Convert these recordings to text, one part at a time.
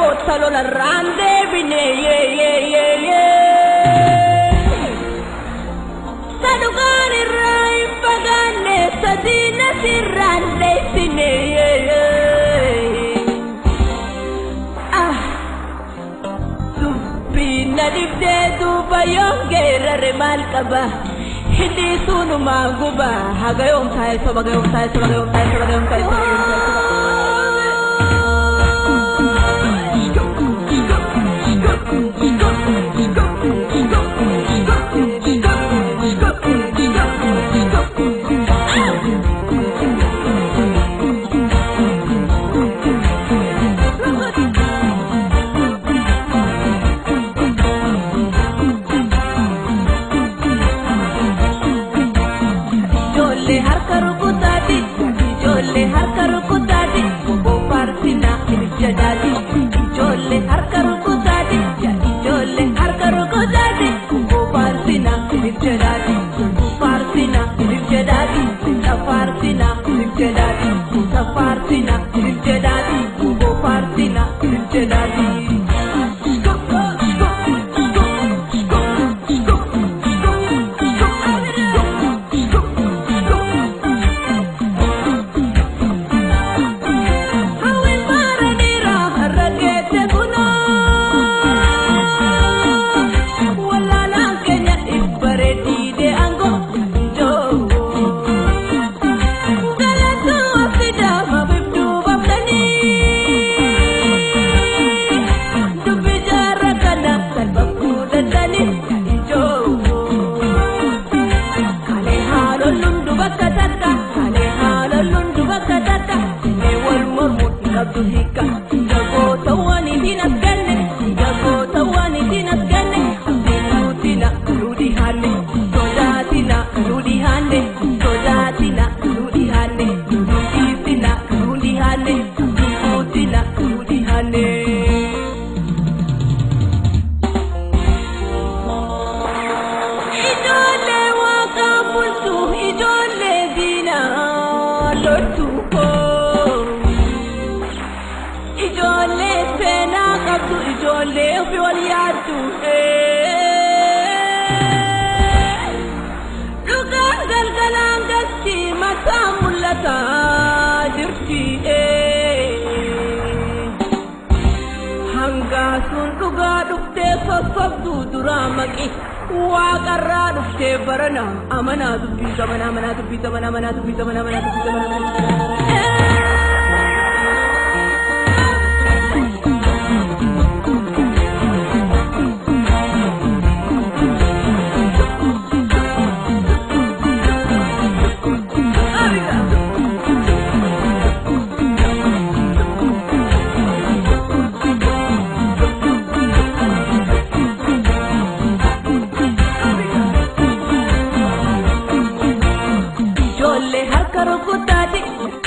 goota lolarraan deebine yee yee yee yee. Sadukaan irraa hin fagaanne sadiina sirraan dheessine yee yee. Ah dubbiin na dhibdee duuba yoon geerrare maal qaba? Hindi sunumaan guba haga yoom taa'e soba yoom taa'e soba yoom taa'e soba yoom taa'e soba yoom taa'e soba. Ijoollee harka rukutaati, ijoollee harka rukutaati, obbo Faarsina jedhaati. Ijoollee harka rukutaati, ijoollee harka rukutaati, obbo Faarsina jedhaati. Faarsina jedhaati, Faarsina jedhaati, Faarsina jedhaati, obbo Faarsina jedhaati. Hawwi bareedaa har'a geesse kunoo walaalaan keenya ibbareedii aangoo ijoo galatoo afidaa mabibduu baftanii dubbi jaarra kana salphafuu danda'anii ijoo. Kalee haalolluun bakka takka, kalee haalolluun bakka takka, mee wal mormuun qabdu hiika. Jagoota waan ittiin as ganne, jagoota waan ittiin as ganne, abdiinuutina nu dhihaanne, sodaatina nu dhihaanne, sodaatina nu dhihaanne, nu dhiisina nu dhihaanne, duutina nu dhihaanne. Ijoollee waaqaa bultu, ijoollee diinaa loltu koo. Ijoollee seenaa qabdu, ijoollee ofii wal yaaddu. Dhugaan galgalaan galchi mataa mul'ataa jirti. Hangaasuun dhugaa dhuftee sossobduu duraa maqi. Waaqarraa dhuftee barana amanaa dubbii zamanaa amanaa dubbii zamanaa amanaa dubbii zamanaa amanaa dubbii zamanaa. Ijoollee harka rukutaati,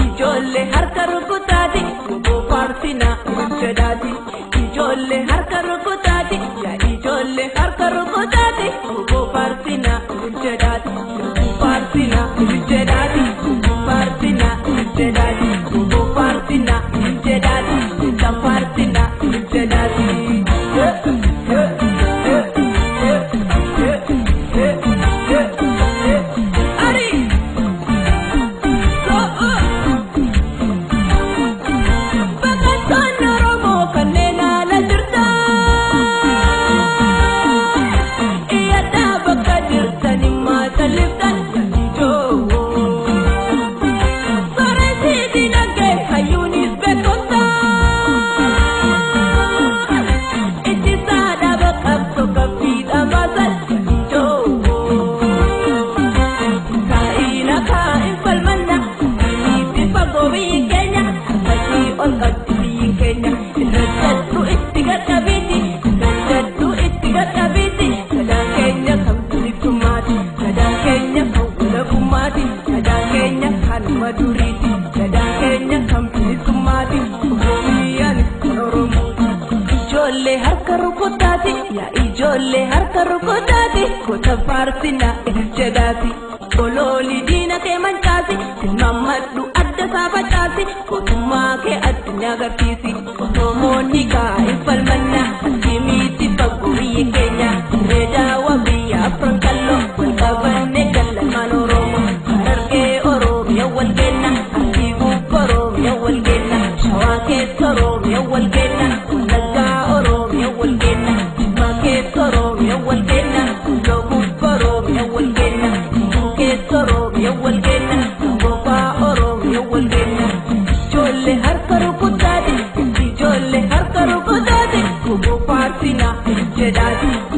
ijoollee harka rukutaati, obbo Faarsina jedhaati. Ijoollee harka rukutaati, ijoollee harka rukutaati, obbo Faarsina jedhaati. Faarsina jedhaati, Faarsina jedhaati, obbo Faarsina jedhaati, Faarsina jedhaati. Ari! Bakattoonni Oromoo kanneen ala jirtan iyyataa bakka jirtan maataliftan ijoo. Sooressi dinagdee hayyuunis beekumsa ittisaa dhaaba qabsoo qabsiidha baasan ijoo. Kaa'ina kaa'in falmanna itti fagoo biyyi keenya fakkii ol qabdi biyyi keenya irra itti gadhabiiti irra itti gadhabiiti gadaan keenya kan bilisummaati gadaan keenya kan walabummaati gadaan keenya kan maduriiti gadaan keenya kan bilisummaati Oromiyaan kan Oromooti. Ijoollee harka rukutaati yaa ijoollee harka rukutaati gosa faarsina jedhaati. Ololii diina kee mancaasi tilmaammadhu adda isaa facaasi gootummaa kee addunyaa agarsiisi Oromoonni kaa'e. Jedhaati.